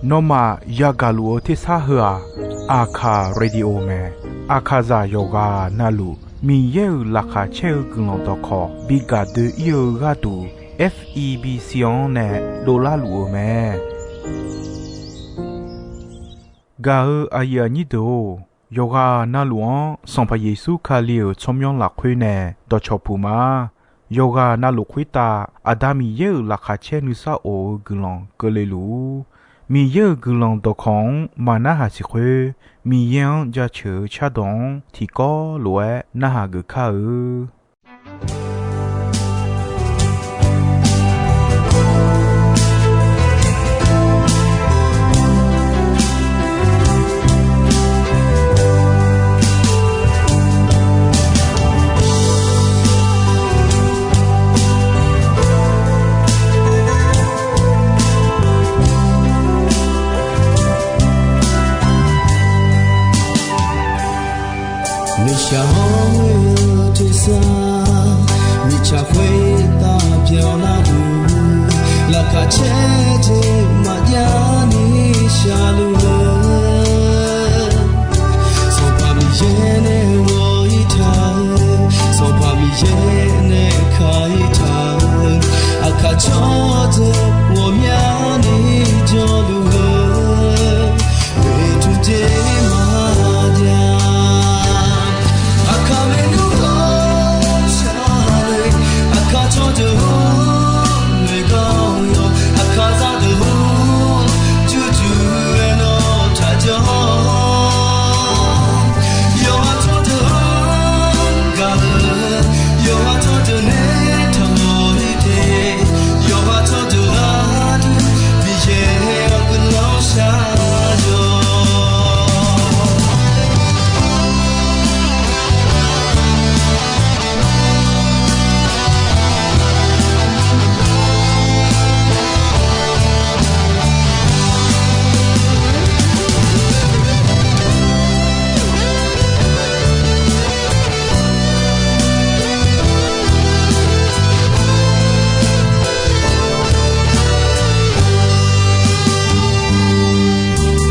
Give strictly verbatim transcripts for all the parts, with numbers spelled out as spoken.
Nawmaf yagaq luf-eu tersar heu-aq, Aqkaq Radio mae. Aqkaqzaq yawqghaq navluf Miqyaer-euq laqkhaq caer-eu guiqlanq dawqkawq bi gaq doe-ir-eu gharduq, F E B C-anr nae dovlar luf-eu mae. Gaq-eu aqyuif aqnyir deuq-or, yawqghaq navluf-anr Sanqpaq Yeqsur Kali-euq tsawrmyanr lafkhoer nae dawqcawq puq ma. Yawqghaq navluf khoertav Aqda Miqyaer-euq laqkhaq caer nuisar of-eu guiqlanq keuvle luf-ur. Miqyaer-euq guiqlanq dawqkawq-anr maqnarhaq siq khoer, Miqyaer-anr jaceuq-eu cardawq-anr tiqkawv lof-aer narhaq geuf kar-eu. Nuishaq hawr-eu tersar, mirtsaq khoertav byanlar-eu, laqkhaq caer jeq maqjav ni shaqluf-eu, Sanqpaq Miqyaer nae ghawq-ir taq-eu, Sanqpaq Miqyaer nae ka-ir taq-eu, aqkaq tsawrdeuq ghawqmyani jawrluf-eu, oeqtmq jeq maqjav. Aqkaq maernmr ghawqshaq-eu, aqkaq tsawrdeuq-or, noeqgar-awr yawq, aqkaq zaqdeuq-or, jurjur-aer nawr taqjanr. Yawqha tsawrdeuq-anr gaq-eu, yawqha tsawrdeuq nae taqmawf-ir te. Yawqha tsawrdeuq gharduq, Miqyaer-awr guiqlanq shar-awq.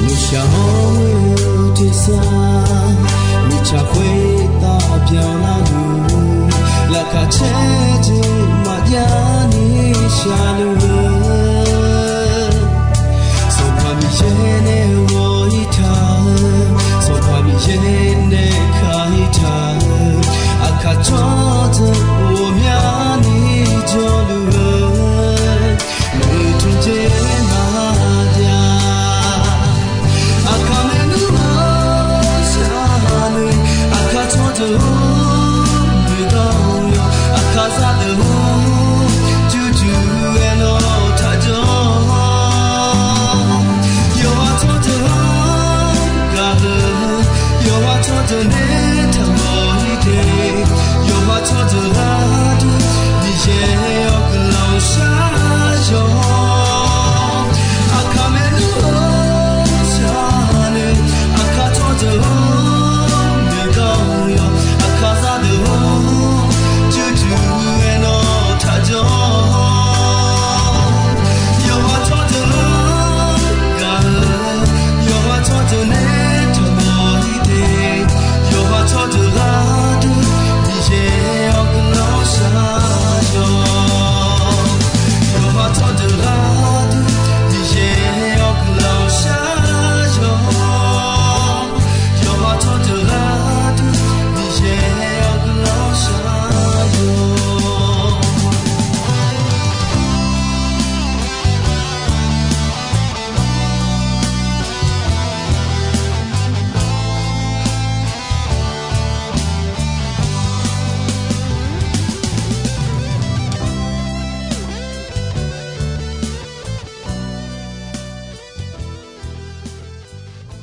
Nuishaq hawr-eu tersar, mirtsaq khoertav byanlar-eu, laqkhaq caer jeq maqjav ni shaqluf-eu, Sanqpaq Miqyaer nae ghawq-ir taq-eu, Sanqpaq Miqyaer nae ka-ir taq-eu, aqkaq tsawrdeuq ghawqmyani jawrluf-eu, oeqtmq jeq maqjav. Aqkaq maernmr ghawqshaq-eu, aqkaq tsawrdeuq-or, noeqgar-awr yawq, aqkaq zaqdeuq-or, jurjur-aer nawr taqjanr. Yawqha tsawrdeuq-anr gaq-eu, yawqha tsawrdeuq nae taqmawf-ir te. Yawqha tsawrdeuq gharduq, Miqyaer-awr guiqlanq shar-awq. Aqkaq maernmr ghawqshaq-eu, aqkaq tsawrdeuq-or, noeqgar-awr yawq, aqkaq zaqdeuq-or, jurjur-aer nawr taqjanr. Yawqha tsawrdeuq-anr gaq-eu, yawqha tsawrdeuq nae taqmawf-ir te. Yawqha tsawrdeuq gharduq, Miqyaer-awr guiqlanq shar-awq. Yawqha tsawrdeuq gharduq, Miqyaer-awr guiqlanq shar-awq. Yawqha tsawrdeuq gharduq, Miqyaer-awr guiqlanq shar-awq.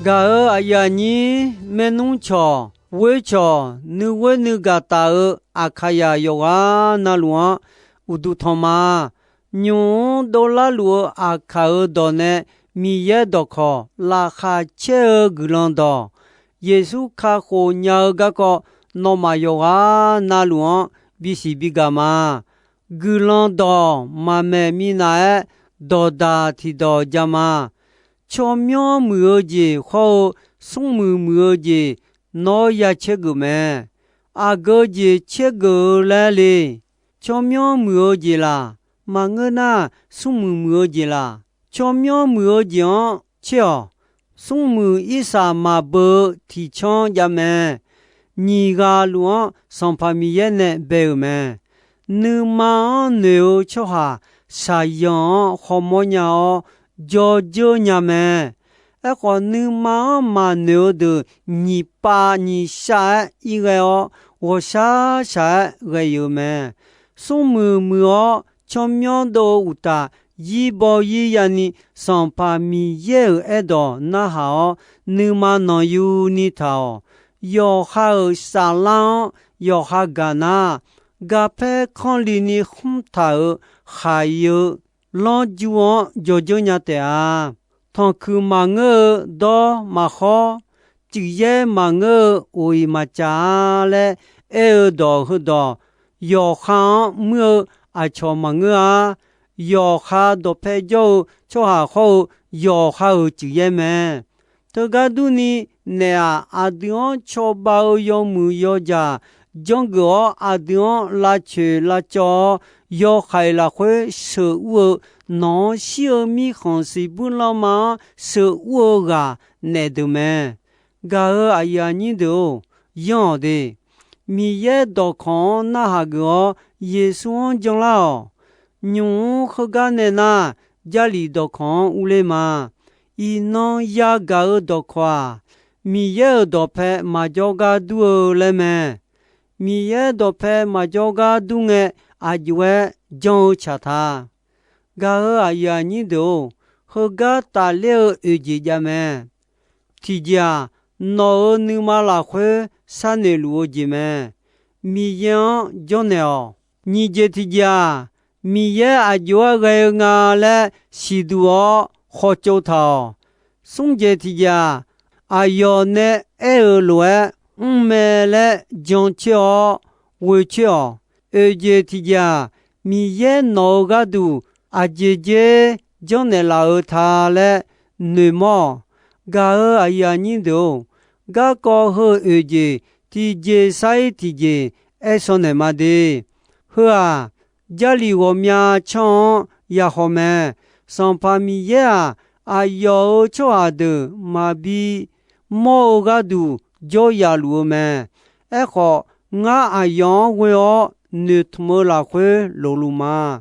Gaq-eu aqyuif aqnyir, maernmr cawq, ghoer cawq, nuighoer nuigaq taf-eu Aqkaqzaq yawqghaq navluf-anr uqduq tanq ma. Nymq-mr dovlar luf-eu Aqkaq-euq dawq nae Miqyaer dawqkawq laqkhaq caer-eu guiqlanq dawq, Yeqsur kakhof nya-eu garkawv nawmaf yawqghaq navluf-anr bisiq bigaq ma. Guiqlanq dawq maqmaeq minav-aer dawqdaq tiqdawq ja ma. Tsawrmyanr muiq-eu jeq hawr-eu smrmuiq muiq-eu jeq nawr ya caergeuf mae. Aqgeu jeq caergeuf-eu laer le. Tsawrmyanr muiq-eu jeq laq, maqngeur nar smrmuiq muiq-eu jeq laq. Tsawrmyanr muiq-eu jeq-anr caer-awq. Smrmuiq irsaq maqbeu-eu tiqcanr jav mae. Nyiq ghaq luf-anr Sanqpaq Miqyaer nae bae-euq mae. Nuima-anr noeq-eu tsawrhaq shaqyanq-anr hawmawr nya-awr, jawr dzeur nya mae. Aerkhawf, nuima-anr maqnoeq-eu deuq nyiq pav nyiq shav-aer irghae-awr, ghawqshaq shaq-aer ghae-euq mae. Smrmuiq muiq-awr tsawrmyanr dov-eu uqtaf, yir baw yir yani Sanqpaq Miqyaer-euq aerdawq narhaq-awr, nuima nanqyuni taq-awq. Yawqha-euq saflar-anr yawqha gaq nar, garpaer kanrlini khmr taq-euq khaq-eu lanrju-anr jawr dzeur nya taef-a. Tanqkuiq maqngeur-eu dawr maqkhawr, cuif yaer maqngeur-eu ghoq-iq maqcaf-a laer aer-eu dawq heudawq, yawqha-anr muir-eu aqcawq maqngeur-a. Yawqha dawqpae jawr-eu tsawrhaq hawr-eu yawqha-euq cuif yaer mae. Teugar durni, naef-aq, aqdui-anr cawba-eu yawmuiq yawjaq janrgeuf-awr, aqdui-anr lavcoeq lavcawv-awr, yawhaiq lafkhoer sheuqur-eu, nawq-anr shir-eu mirkhanq siqbuir lanma-anr sheuqur-eu ghaq naef deuq mae. Gaq-euq aqyuif aqnyir deuq-or, yanr-awq de. Miqyaer dawqkawq-anr narhaq geuf-awr, Yeqsur-anr janlar-awq. Nymq-mr heugar nae nar, Jarlif dawqkawq-anr urler ma. Iqnan yagaq-eu dawqkawq-aq, Miqyaer-euq dawqpae maqjawr gar dur-eu laer mae. Miqyaer dawqpae maqjawr gar dur ngae, aq jov-aer janr-eu tsaq ta. Gaq-euq aqyuif aqnyir deuq-or, heugar tafler-eu oeq jeq jav mae. Tiqjeq-aq, nawq-euq nuima lafkhoer sharnoeq luf-eu jeq mae. Miqyaer-anr jawrnaeq-awq. Nyiq jeq tiqjeq-aq, Miqyaer aq jov-aer ghae-eu nga laer siqduq-awr khawtsov taq-awq. Smr jeq tiqjeq-aq, aqyawf nae aer-euq lof-aer mr mae laer jancoer-awr ghoecoer-awq. Oeq jeq tiqjeq-aq, Miqyaer nawq-eu gharduq aqjeq jer janrnaeq laf-eu ta laer noeqmawr-awq. Gaq-euq aqyuif aqnyir deuq-or, garkawv heu oeq jeq tiqjeq sar-ir tiqjeq aersaw naeq ma de. Heu-aq, Jarlif ghawqmya canr-anr yahaw mae. Sanqpaq Miqyaer-aq, aqyawf-euq tsawrhaq deuq maqbi mawr-eu gharduq jawryaf luf-eu mae. Aerkhawf, ngar aqyawf-anr ghoe-awr noeqtmq-eu lafkhoer lofluf ma.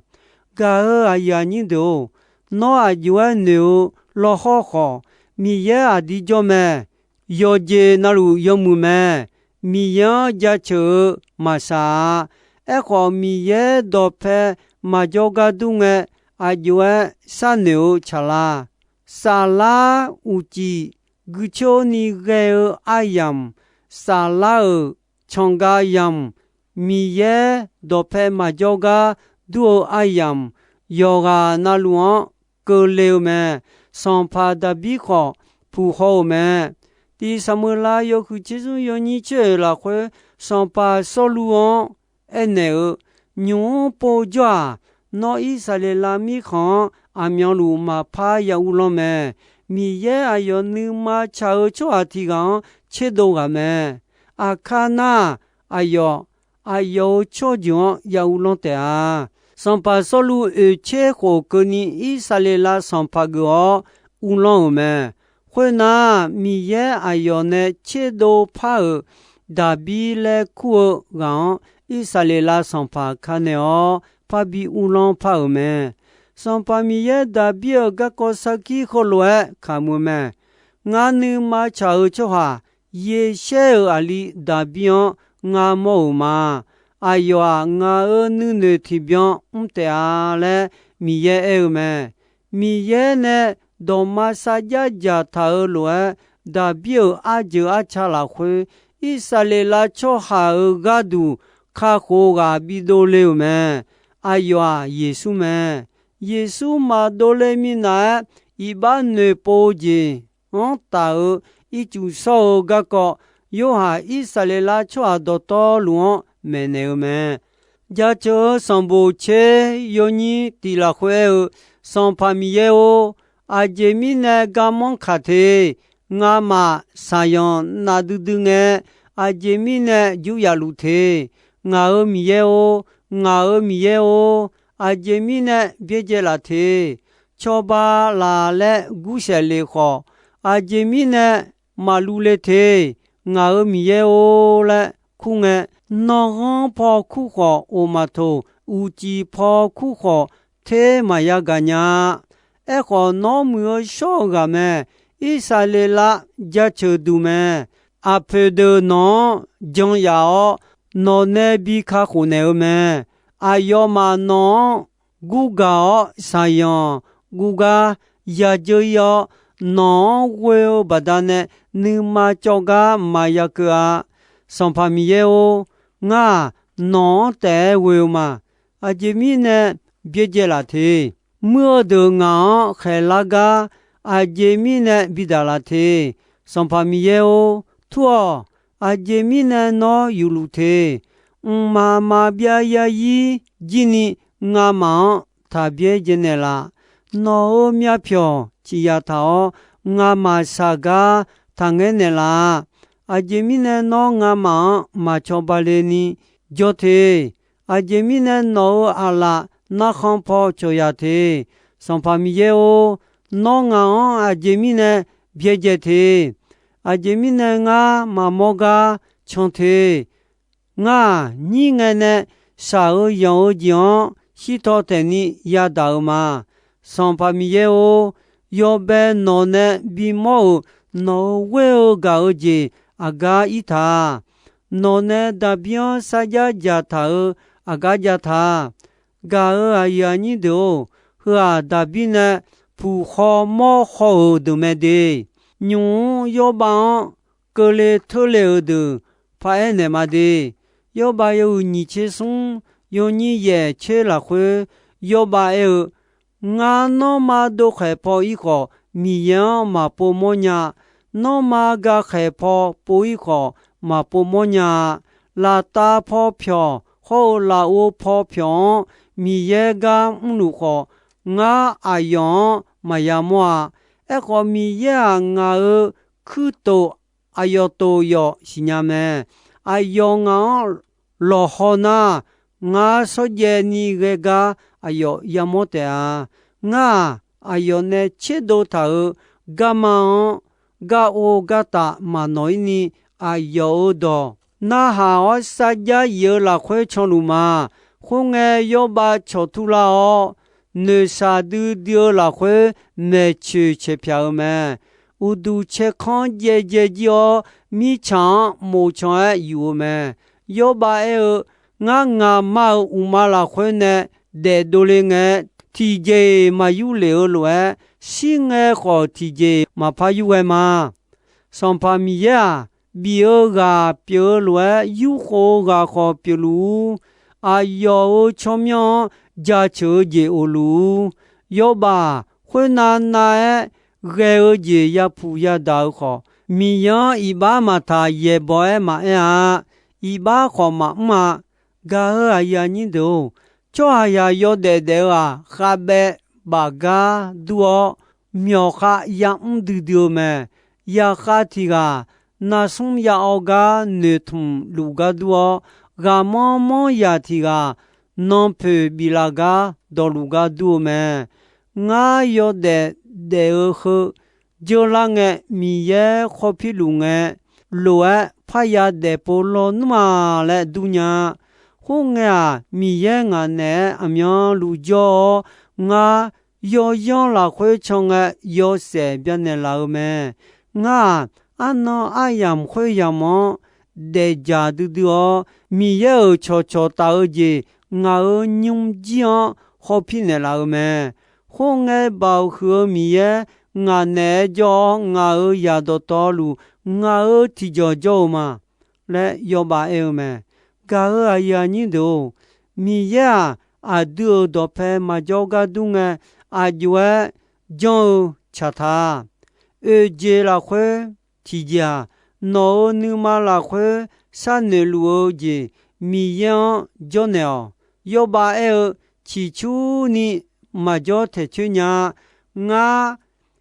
Gaq-euq aqyuif aqnyir deuq-or, nawr aq jov-aer noeq-eu lawhawr khawf, Miqyaer aqdir jawr mae. Yawqjeq navluf yawmuiq mae. Miqyaer-anr jaceuq-eu maqsaq-a. Aerkhawf, Miqyaer dawqpae maqjawr gar dur ngae, aq jov-aer sharnoeq-eu tsaqlaq. Saflar uqcif guicoerni ghae-eu aryamq, saflar-euq cangav yamq, Miqyaer dawqpae maqjawr gar dur-eu aryamq, yawqghaq navluf-anr keuvle-eu mae. Sanqpaq Daqbir khawf puq haw-euq mae. Tiq Saqmeuqlav yawhuiq tserzmr yawnyir tser-euq lafkhoer, sanqpaq Sawrluv-anr aernaeq-eu, Nymq-mr povjawr-aq, nawr Irsaqleqlav mirkhanq-anr aqmyanluf maqpar ya uvlanr mae. Miqyaer aqyawf nuima tsaq-eu tsawrhaq tiq ghaq-anr tserdov ghaq mae. Aqkar nar, aqyawf, aqyawf-euq tsawrjeuq-anr ya uvlanr taef-a. Sanqpaq Sawrluv oeq tser khof keuvni Irsaqleqlav sanqpaq geuf-awr uvlanr-euq mae. Khoernar, Miqyaer aqyawf nae tserdov par-euq Daqbir laer kur-eu ghaq-anr Irsaqleqlav sanqpaq ka naeq-awr parbi uvlanr par-euq mae. Sanqpaq Miqyaer Daqbir-euq garkawv sarkir heulof-aer kamq-eu mae. Ngar nuima tsaq-eu tsawrhaq Yeqshaer-euq aqli Daqbir-anr ngar mawr-euq ma. Aqyawf-aq, ngaq-euq nuinoeq tiqbyan mr taef-a laer Miqyaer aer-eu mae. Miqyaer nae dawqma sarjax dzaqtaq-euq lof-aer, Daqbir-euq arjeuq arca lafkhoer, Irsaqleqlav tsawrhaq-euq gharduq kakhof ghaq bidov le-euq mae. Aqyawf-aq, Yeqsur mae. Yeqsur maqdov le minav-aer, iqbax noeqpov-eu jeq-anr taf-eu ircuf shawr-eu garkawv, Yorhaq Irsaqleqlav tsawrhaq dawqtawvluf-anr maeqnaeq-eu mae. Jaceuq-eu sanqbof tser yawnyir tiq lafkhoer aer-eu, Sanqpaq Miqyaer-or, aqjeq mirnae garmanr kaq te. Ngamaf shaqyanq navdui dui ngae, aqjeq mirnae jur yaf luf te. Ngaq-euq Miqyaer-or, ngaq-euq Miqyaer-or, aqjeq mirnae byaerdzae laf te. Cawba laf laer gursaef le khawf, aqjeq mirnae maqluv le te. Ngaq-euq Miqyaer-or laer kur ngae, nanqghanr paw kur khawf oq maqtoq, uqcif paw kur khawf ter maqya gaq nya-a. Aerkhawf, nawr muiq-eu shawr-eu ghaq mae. Irsaqleqlav jaceuq duq mae. Aqpoeq deuq nawq-anr jan yaf-awr, nawq nae bi kakhof naeq-eu mae. Aqyawfmaf nawq-anr gurgaq-awr, shaqyanq guvgar yadzeur ir-awr, nawq-anr ghoe-eu baqdanae nuima cawv gar maqya keuv-a. Sanqpaq Miqyaer-or, ngar-aq, nawq-anr taef-aer ghoe-eu ma. Aqjeq mirnae byaerdzae laf te. Muir-eu deuq ngaq-anr khaeqlar gar, aqjeq mirnae bidaq laf te. Sanqpaq Miqyaer-or, tur-awq. Aqjeq mirnae nawr yufluf te. Mqmaq maqbyav yaryir jir ni ngamaf-anr taq byaerdzae naeqlaf. Nawq-euq myavpyawq ciqyaq taq-awr, ngamaf shaq gar taqngaer naeqlaf-a. Aqjeq mirnae nawr ngamaf-anr maq cawba le ni jawr te. Aqjeq mirnae nawq-euq aqlaf narkhan paw cawq yaq te. Sanqpaq Miqyaer-or, nawr ngaq-anr aqjeq mirnae byaerdzae te. Aqjeq mirnae ngar maqmawr gar can te. Ngar-aq, nyir ngae nae shaq-eu yanq-eu jeq-anr shirtaw taeq ni yadaq-euq ma. Sanqpaq Miqyaer-or, yawbae nawq nae bimawr-euq nawq-euq ghoer-eu gaq-eu jeq aqgar ir ta. Nawq nae Daqbir-anr sarjax dzaqtaq-euq aqgar jav ta. Gaq-euq aqyuif aqnyir deuq-or, heu-aq Daqbir nae puq khaw mawr khaw-euq deuq mae de. Nymq-mr Yawrbav-anr keuvle teurle-euq deuq paraer naeq ma de. Yawrbav yawhuiq nyiq tser smr yawnyir yaeq tser lafkhoer, Yawrbav aer-eu, Ngar nanrma dov khaeq paw ir khawf, Miqyaer-anr maqpov mawrnya. Nanrma ga khaeq paw pov ir khawf, maqpov mawrnya-a. Laftav paw pyawq hawr-eu lafov paw pyawq-anr Miqyaer gar mrluf khawf, ngar aqyawf-anr maqya mawr-a. Aerkhawf, Miqyaer-aq, ngaq-euq kuirtof aqyawf tof yawf siqnya mae. Aqyawf ngaq-anr lawqhaw nar, ngar shawrjaev ni ghae gar aqyawf yamawr taef-a. Ngar-aq, aqyawf nae tserdov taq-euq garma-anr gar ov gar taf maqnawq ir ni, aqyawf-euq dawq narhaq-awr sarjax yif-eu lafkhoer canluf ma. Khoerngae, Yawrbav cawq turlar-awr, noeqshaq duidui-eu lafkhoer maeqtsoeq caeq pyaq-eu mae. Uqduq caerkanr jaev jaev jir-awr, mirtsaq-anr mof can-aer yuf-eu mae. Yawrbav aer-eu, Ngar ngaqma-euq uqma lafkhoer nae daef dovle ngae, tiqjeq-iq maq yur lef-eu lof-aer, shir ngae khawf tiqjeq-iq maqpar yur ghae ma. Sanqpaq Miqyaer-aq, bif-eu ghaq pyeuf-eu lof-aer, yurkhof-eu ghaq khawf pyeufluf-ur. Aqyawf-euq tsawrmyanr-anr jaceuq-eu jeq of luf-ur. Yawrbav-aq, khoernav nav-aer ghae-eu jeq yapuq yadaq-eu khawf, Miqyaer-anr iqbax maqtaq yaeqbawq-aer maqaer-a. Iqbax khawf maqmr-a. Gaq-euq aqyuif aqnyir deuq-or, tsawrhaqzaq yawdaef daef-eu-aq, khavbaev baf gar dur-awr, myawq khav yamr duidui-eu mae. Yaqkhav tiq ghaq narsmr ya-awr gar noeqtmq luf gar dur-awr, ghaqmanr manr yaq tiq ghaq nanpoeq biflaf gar dawqluf gar dur-eu mae. Ngar yawdaef daef-eu heu dzeurlar ngae, Miqyaer khawr pirluf ngae, lof-aer parya daefpov lawnmr-a laer durnya. Khoerngae-aq, Miqyaer ngaq naeq-aer aqmyanluf jawr-awr, ngar yawyanr lafkhoer can ngae yawshaef byanaeq laf-eu mae. Ngar-aq, arnan aryamq khoeryamq-anr daefdzaq duidui-awr, Miqyaer-euq cawqcawq taf-eu jeq ngaq-euq nymrjir-anr hawpir naeqlaf-eu mae. Khoerngae, Baoq huiq-eu Miqyaer ngaq naeq-aer jawr-awr, ngaq-euq zaq dawqtawvluf ngaq-euq tiqjawq jawr-eu ma laer Yawbav aer-eu mae. Gaq-euq aqyuif aqnyir deuq-or, Miqyaer-aq, aqdui-euq dawqpae maqjawr gar dur ngae, aq jov-aer janr-eu tsaq ta. Oeq jeq lafkhoer tiqjeq-aq, nawq-euq nuima lafkhoer sharnoeq luf-eu jeq Miqyaer-anr jawrnaeq-awq. Yawbav aer-eu, Ciqcurni maqjawr taeqcoer nya-a. Ngar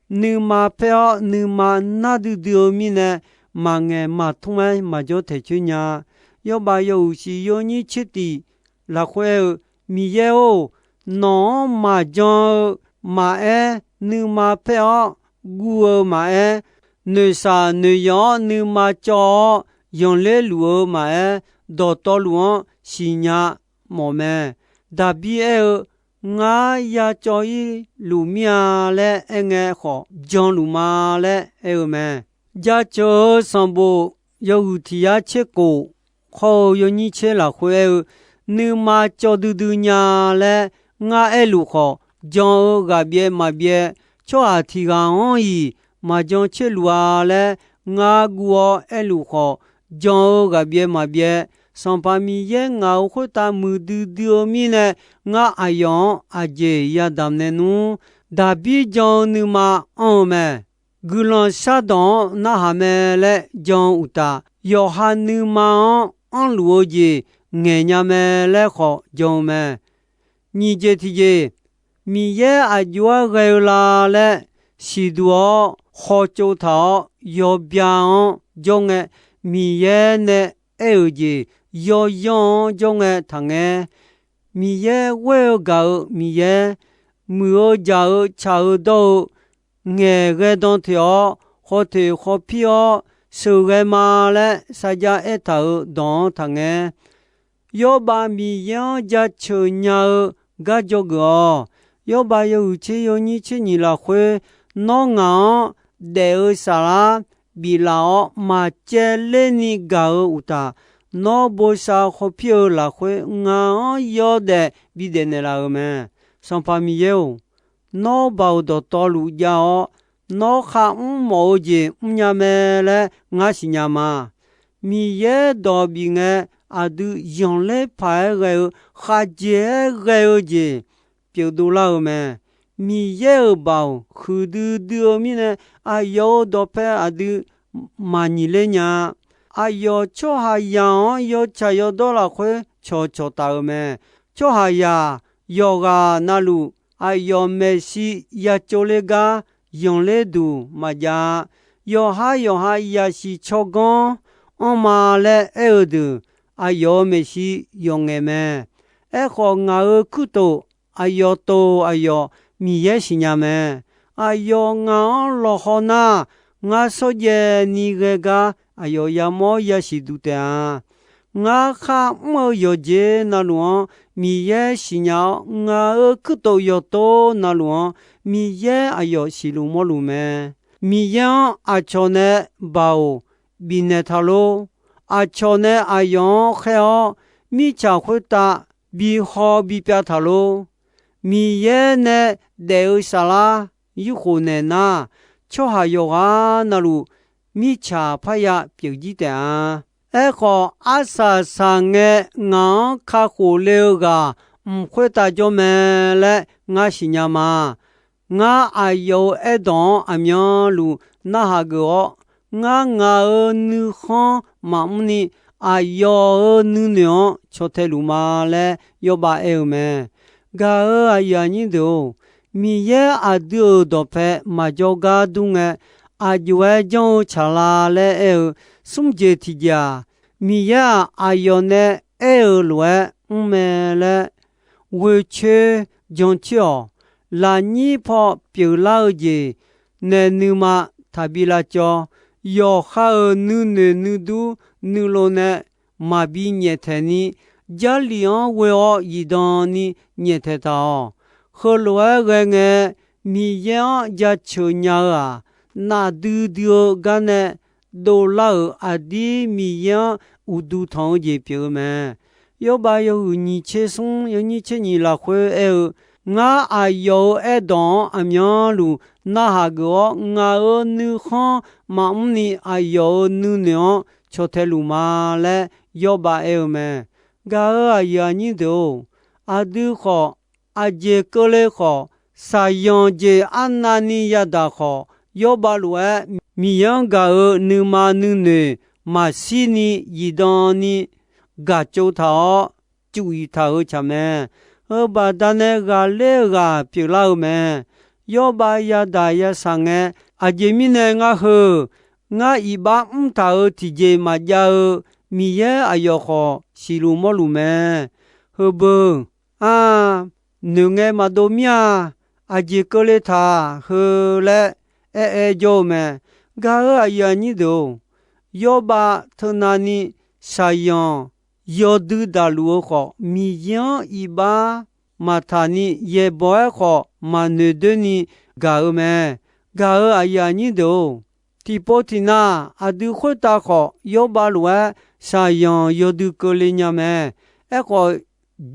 nuima paer-awr nuima nar duidui-eu mirnae, maqngaeq maqtmr-aer maqjawr taeqcoer nya-a. Yawrbav yawhuiq shif yawnyir tser tiq lafkhoer aer-eu, Miqyaer-or, nawq-anr maqjan-eu maqaer, nuima paer-awr guv-eu maqaer, noeqshaq noeqyawf-anr nuima cawv-awr yanqler luf-eu maqaer, dawqtawvluf-anr siqnya mawf mae. Daqbir aer-eu, Ngar ya cawv-ir luf mir-a laer aerngae khawf, janluf ma laer aer-eu mae. Jaceuq-eu sanqbof yawhuiq tiq yar tser kof hawr-eu yawnyir tser lafkhoer aer-eu, Nuima cawv duidui nya laer ngar aerluf khawf, jan-eu ghaq byaev maqbyaev, tsawrhaq tiq ghaq-anr-iq maqjan tserluf-a laer ngar guv-awr aerluf khawf, jan-eu ghaq byaev maqbyaev, Sanqpaq Miqyaer ngaq-euq khoertav muiqdui dui-eu mirnae, ngar aqyawf-anr aqjeq yadamq nae nmr. Daqbir jan-eu nuima anr-eu mae. Guiqlanq shardawq-anr narhaq mae laer jan-eu uqtaf, yawqha nuima-anr anrluf-eu jeq ngaeqnya mae laer khawf jan-eu mae. Nyiq jeq tiqjeq, Miqyaer aqjox-aer ghae-eu la laer siqduq-awr, hawtsov taq-awr yawbya-anr jawr ngae, Miqyaer nae aer-euq jeq yawyanr-anr jawr ngae taqngae. Miqyaer ghoer-eu gaq-eu Miqyaer, muiq-eu jaq-eu tsaq-eu dawr-eu, ngaeqghae dan teq-awr, khawteq khawpir-awr sheuqghae ma laer sarjax aertaq-euq dawq-anr taqngae. Yawrbav Miqyaer-anr jaceuq nya-eu gar dzawgeuf-awq. Yawrbav yawhuiq tser yawnyir tser nyiq lafkhoer, nawr ngaq-anr daef-eu saflar biflaf-awr maqcaevler ni gaq-eu uqtaf, nawr bosav khawpir-eu lafkhoer ngaq-anr yawdaef bidaef naeqlaf-euq mae. Sanqpaq Miqyaer-or, nawr baoq dawqtawvluf jav-awr, nawr kharmr mawf-eu jeq mrnya mae laer ngar siqnya ma. Miqyaer dawq bif ngae, aqdui yanqler paq-aer ghae-eu, khavjeq-aer ghae-eu jeq pyeuf dovlar-eu mae. Miqyaer-euq baoq huiqdui dui-eu mirnae, aqyawf-euq dawqpae aqdui maqnyiq ler nya-a. Aqyawf tsawrhaqzaq-anr yawtsaq yawdawr lafkhoer cawqcawq taf-euq mae. Tsawrhaqzaq yawqghaq navluf, aqyawf maeqshi ya tsovler gar yanqler duq maqjav-a. Yawqhar yawqha yasiq tsawrganr anrma laer aer-eu deuq, aqyawf-euq maeqshi yawqngaef mae. Aerkhawf, ngaq-euq kuirtof aqyawf tof aqyawf Miqyaer siqnya mae. Aqyawf ngaq-anr lawqhaw nar, ngar shawrjaev ni ghae gar aqyawf yamawr yasiq duq taef-a. Ngar kharmr-eu yawqjeq navluf-anr Miqyaer siqnya-awr, ngaq-euq kuirtof yawqtov navluf-anr Miqyaer aqyawf siqluf mawrluf mae. Miqyaer-anr aqcawq nae baoq bifnaeq taq lor. Aqcawq nae aqyawf-anr khaer-awr, mirtsaq khoertav bihaw bipyav taq lor. Miqyaer nae daef-eu saflar yurkhof naeq nar, tsawrhaq yawqghaq navluf mirtsaq parya pyeuf jir taef-a. Aerkhawf, arsaq saqngae ngaq-anr kakhof le-eu ghaq mq khoertav jawr mae laer ngar siqnya ma. Ngar aqyawf-euq aerdawq-anr aqmyanluf narhaq geuf-awr, ngar ngaq-euq nuikhanr maqmr ni aqyawf-euq nuinoeq-anr caw tae luf ma laer Yawrbav aer-eu mae. Gaq-euq aqyuif aqnyir deuq-or, Miqyaer aqdui-euq dawqpae maqjawr gar dur ngae, aqjox-aer janr-eu tsaqla laer aer-eu smr jeq tiqjeq-aq, Miqyaer-aq, aqyawf nae aer-euq lof-aer mr mae laer ghoecoer jancoer-awq. Lafnyir paw pyeuflar-eu jeq naeq nuima taqbi lavcawv. Yawqha-euq nuinoeq nuidur nuilov nae maqbi nyaeftaeq ni, Jarlif-anr ghoe-awr zifdan ni nyaeftaeq taq-awq. Heulof-aer ghae ngae, Miqyaer-anr jaceuq nya-eu-aq, nafdui dui-eu gar nae dovlar-euq aqdir Miqyaer-anr uqduq tanq-eu jeq pyeuf-eu mae. Yawrbav yawhuiq nyiq tser smr yawnyir tser nyiq lafkhoer aer-eu, Ngar aqyawf-euq aerdawq-anr aqmyanluf narhaq geuf-awr, ngaq-euq nuikhanr maqmr ni aqyawf-euq nuinoeq-anr caw tae luf ma laer Yawrbav aer-eu mae. Gaq-euq aqyuif aqnyir deuq-or, aqdui khawf, aqjeq keuvle khawf, saqyanq jeq arnavni yadaq khawf, Yawrbav lof-aer Miqyaer-anr gaq-euq nuima nuinoeq maqshir ni zifdan ni gaq tsov taq-awr, cuf iq taq-euq tsaq mae. heu baqdanae ghaqler-eu ghaq pyeuflar-eu mae. Yawrbav yadaq yashaq ngae, aqjeq mirnae ngar heu, ngar iqbax mrtaq-euq tiqjeq maqjav-eu Miqyaer aqyawf khawf siqluf mawrluf mae. Heubeu, a, noeqngae maqdov mir-a. Aqjeq keuvle taq heu laer aer-aer jawr-eu mae. Gaq-euq aqyuif aqnyir deuq-or, Yawrbav teunavni shaqzanq yawdui daqluf-eu khawf, Miqyaer-anr iqbax maqtaq ni yaeqbawq-aer khawf maqnoeq doeni gaq-eu mae. Gaq-euq aqyuif aqnyir deuq-or, tiqpov tiqnav aqdui khoertav khawf Yawrbav lof-aer shaqzanq yawdui keuvle nya mae. Aerkhawf,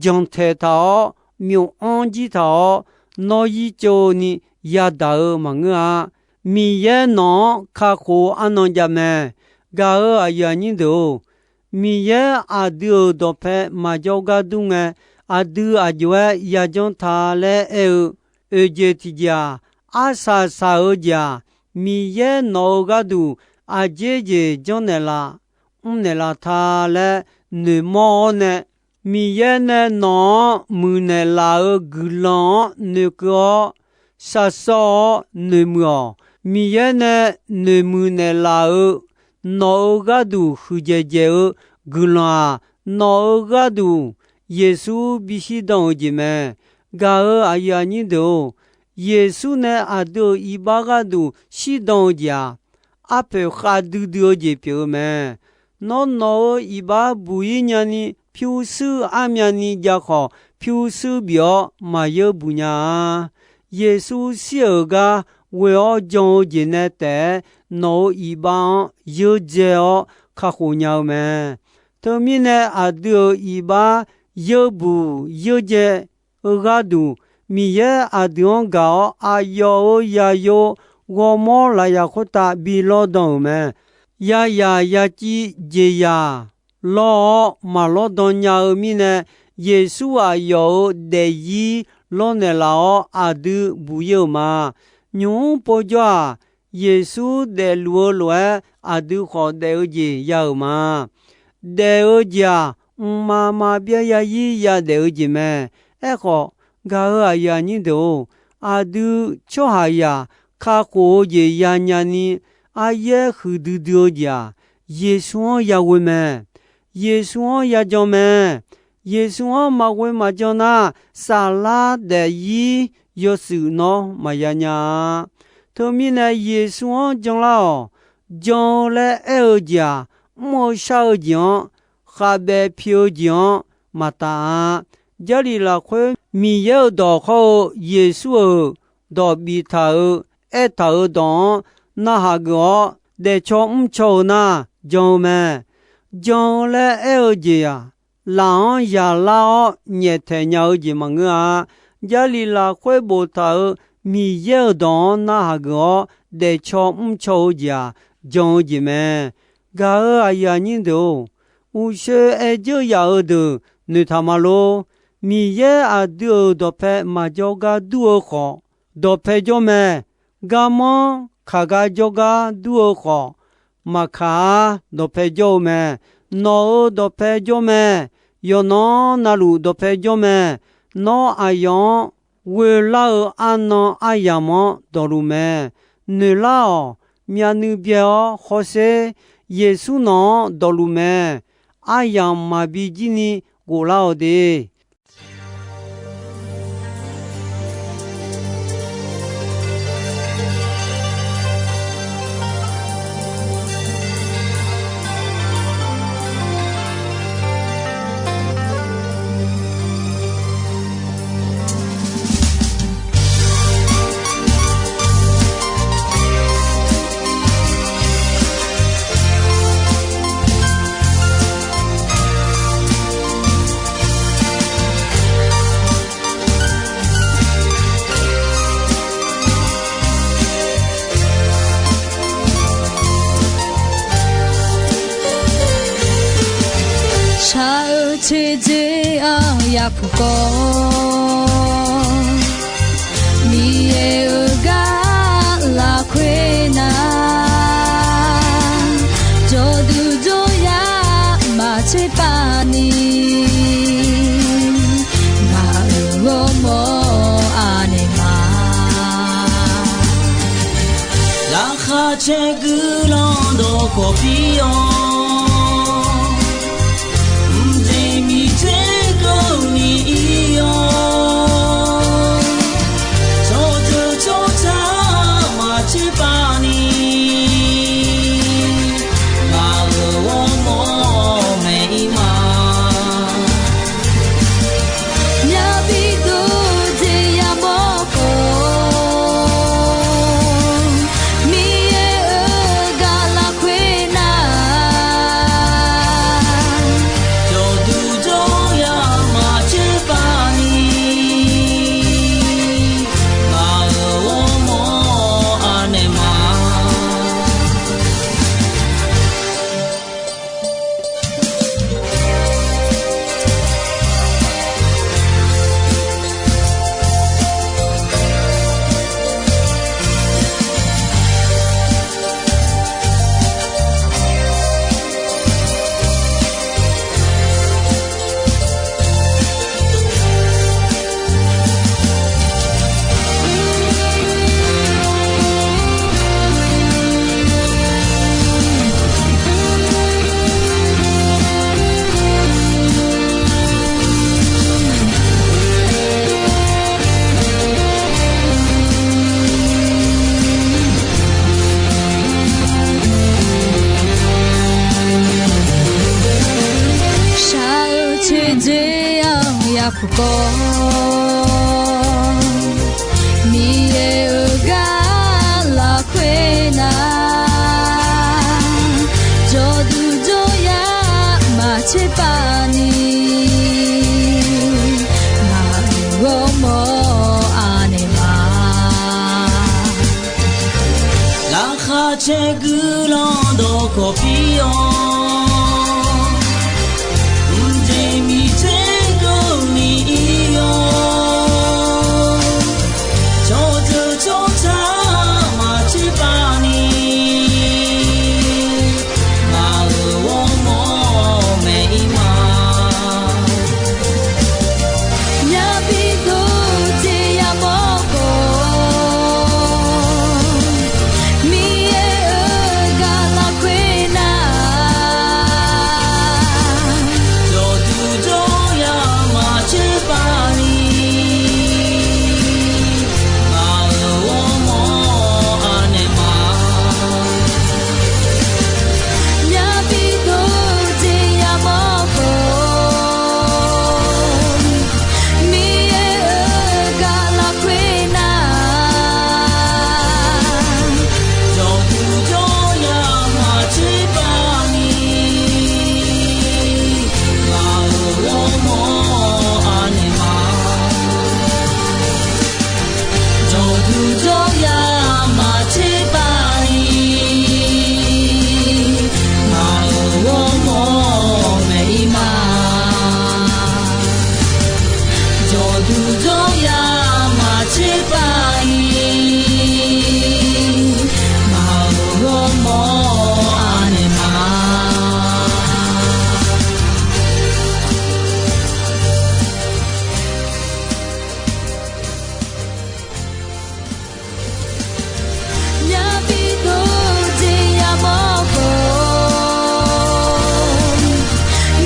jantaeq taq-awr, myof-anr jir taq-awr, nawr yir tsov ni yadaq-eu maqngeur-a. Miqyaer nawq-anr kakhof-eu arnan jav mae. Gaq-euq aqyuif aqnyir deuq-or, Miqyaer aqdui-euq dawqpae maqjawr gar dur ngae, aqdui aqjox-aer yajanr ta laer aer-eu, oeq jeq tiqjeq-aq, arsaq saq-eu jeq-aq, Miqyaer nawq-eu gharduq aqjeq jeq janrnaeq laf, mrnaeq laf ta laer noeqmawr-awr nae, Miqyaer nae nawq-anr muiqnaeq laf-euq guiqlanq-anr noeqkeuv-awr, shaqshawr-awr noeqmuiq-awq. Miqyaer nae noeqmuiq naeqlaf-eu nawq-euq gharduq huiqdzaeq dzaeq-eu guiqlanq-aq, nawq-euq gharduq Yeqsur bishir dan-eu jeq mae. Gaq-euq aqyuif aqnyir deuq-or, Yeqsur nae aqdui-euq iqbax gharduq shirdan-eu jeq-aq, arpoeq khavdui dui-eu jeq pyeuf-eu mae. Nawr nawq-euq iqbax buq-ir nyani pyurshuir armyavni jav khawf, pyurshuir bif-awr maqyeur buq nya-a. Yeqsur shir-euq gar ghoe-awr jan-eu jeq nae taef-aer, nawq-euq iqbax-anr yeur dzae-awr kakhof nya-eu mae. Teumirnae aqdui-euq iqbax yeur buq yeur dzae-eu gharduq, Miqyaer aqdui-anr gaq-awr aqyawf-euq zaqyo ghawrmawr lafyaq khoertav bi lawrdan-euq mae. Yazaq yaciv jeqzaq lawr-awr maqlawrdan nya-eu mirnae, Yeqsur aqyawf-euq daefzir lawrnaeq laf-awr aqdui buq-ir-euq ma. Nymq mr povjawr-aq, Yeqsur daefluf-eu lof-aer aqdui khawf daef-eu jeq ya-euq ma. Daef-eu jeq-aq, mqmaq maqbyav yazir yadaef-eu jeq mae. Aerkhawf, gaq-euq aqyuif aqnyir deuq-or, aqdui tsawrhaqzaq kakhof-eu jeq yanya ni, aryaer huiqdui dui-eu jeq-aq, Yeqsur-anr yaghoe mae. Yeqsur-anr yajan mae. Yeqsur-anr maqghoe maqjan nar, saflar daefzir yawshuif nawr maqya nya-a. Teumirnae Yeqsur-anr janlar-awq. Jan-eu laer aer-eu jeq-aq, mr-eu shar-eu jeq-anr, khavbaev pi-eu jeq-anr maqtaf-a. Jarlif lafkhoer Miqyaer-euq dawq hawr-eu Yeqsur-euq dawq biftaq-euq aertaq-euq dawq-anr narhaq geuf-awr daefcaw mrcaw-eu nar jan-eu mae. Jan-eu laer aer-eu jeq-aq, laf-anr yaqlar-awr nyaeftaeq nya-eu jeq maqngeur-a. Jarlif lafkhoer boftaq-euq Miqyaer-euq dawq-anr narhaq geuf-awr daefcaw mrcaw-eu jeq-aq, jan-eu jeq mae. Gaq-euq aqyuif aqnyir deuq-or, uqshoe aer dzeur yaf-eu deuq noeqtaq ma lor. Miqyaer aqdui-euq dawqpae maqjawr gar dur-eu khawf, dawqpae jawr mae. Garmanr kaq gar jawrgar dur-eu khawf, maqkaq-ar dawqpae jawr-eu mae. Nawq-euq dawqpae jawr mae. Yawqnan navluf dawqpae jawr mae. Nawr aqyawf-anr ghoelar-eu arnan aryamq-anr dawqluf mae. Noeqlar-awq. Myavnuiv byae-awr hawsher. Yeqsur nawq-anr dawqluf mae. Aryamq maqbi jir ni ghoflar-awq de. Shaq-eu teqdzeq-aq yakuq kawv, Miqyaer-euq gar lafkhoer nar, jawrduq jawryar maqtser pav ni, ngaq-euq Laqkhaq caer guiqlanq dawqkawq pir-awr, mqjeq miqter keuvni ir-awr, tsawrjeuq tsawrca maqtser pav ni, ngaq-euq ghawrmawr maeq-ir ma. Myavbi dov jeq yamawr khawf, Miqyaer-euq gaq lafkhoer nar, jawqduq jawryaq maqtser pav ni, ngaq-euq ghawrmawr anaeq ma. Shaq-eu coeqdzoe-anr yapuq kawv, Miqyaer-euq gaq lafkhoer nar, jawqduq jawryaq maqtser pav ni, ngaq-euq ghawrmawr anaeq ma. Laqkhaq caer guiqlanq dawqkawq pir-awr, mqjeq miqter keuvni ir-awr, tsawrjeuq tsawrca maqtser pav ni, ngaq-euq ghawrmawr maeq-ir ma. Myavbi dov jeq yamawr khawf, Miqyaer-euq gaq lafkhoer nar, jawqduq jawryaq maqtser pav ni, ngaq-euq ghawrmawr anaeq ma. Myavbi dov jeq yamawr khawf, Miqyaer-euq gaq lafkhoer nar, jawqduq jawryaq maqtser pav ni, ngaq-euq ghawrmawr anaeq ma. Jawqduq jawryaq maqtser pav ni, ngaq-euq ghawrmawr maeq-ir ma. Jawqduq jawryaq maqtser pav ni, ngaq-euq ghawrmawr anaeq ma. Myavbi dov jeq yamawr khawf,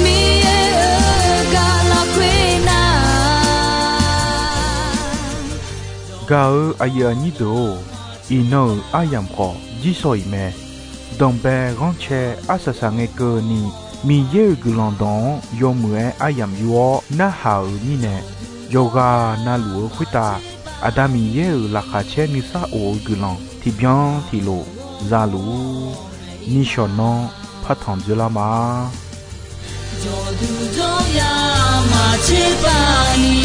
Miqyaer-euq gaq lafkhoer nar. Gaq-eu aqyuif aqnyir deuq-or, iqnan-euq aryamq khawf jirsawq iq mae. Danqbae ghanrcae arsaq saq ngae keuvni, Miqyaer-euq guiqlanq dawq-anr yawmuiq-aer aryamq yur-awr narhaq-euq mirnae, yawqghaq navluf-eu khoertav Aqda Miqyaer-euq laqkhaq caer nuisar of-eu guiqlanq tiqbyan tiqlof za luf-ur. Nishawq nanr partanq dzoerlar ma. Jawqduq jawryaq maqtser pav ni,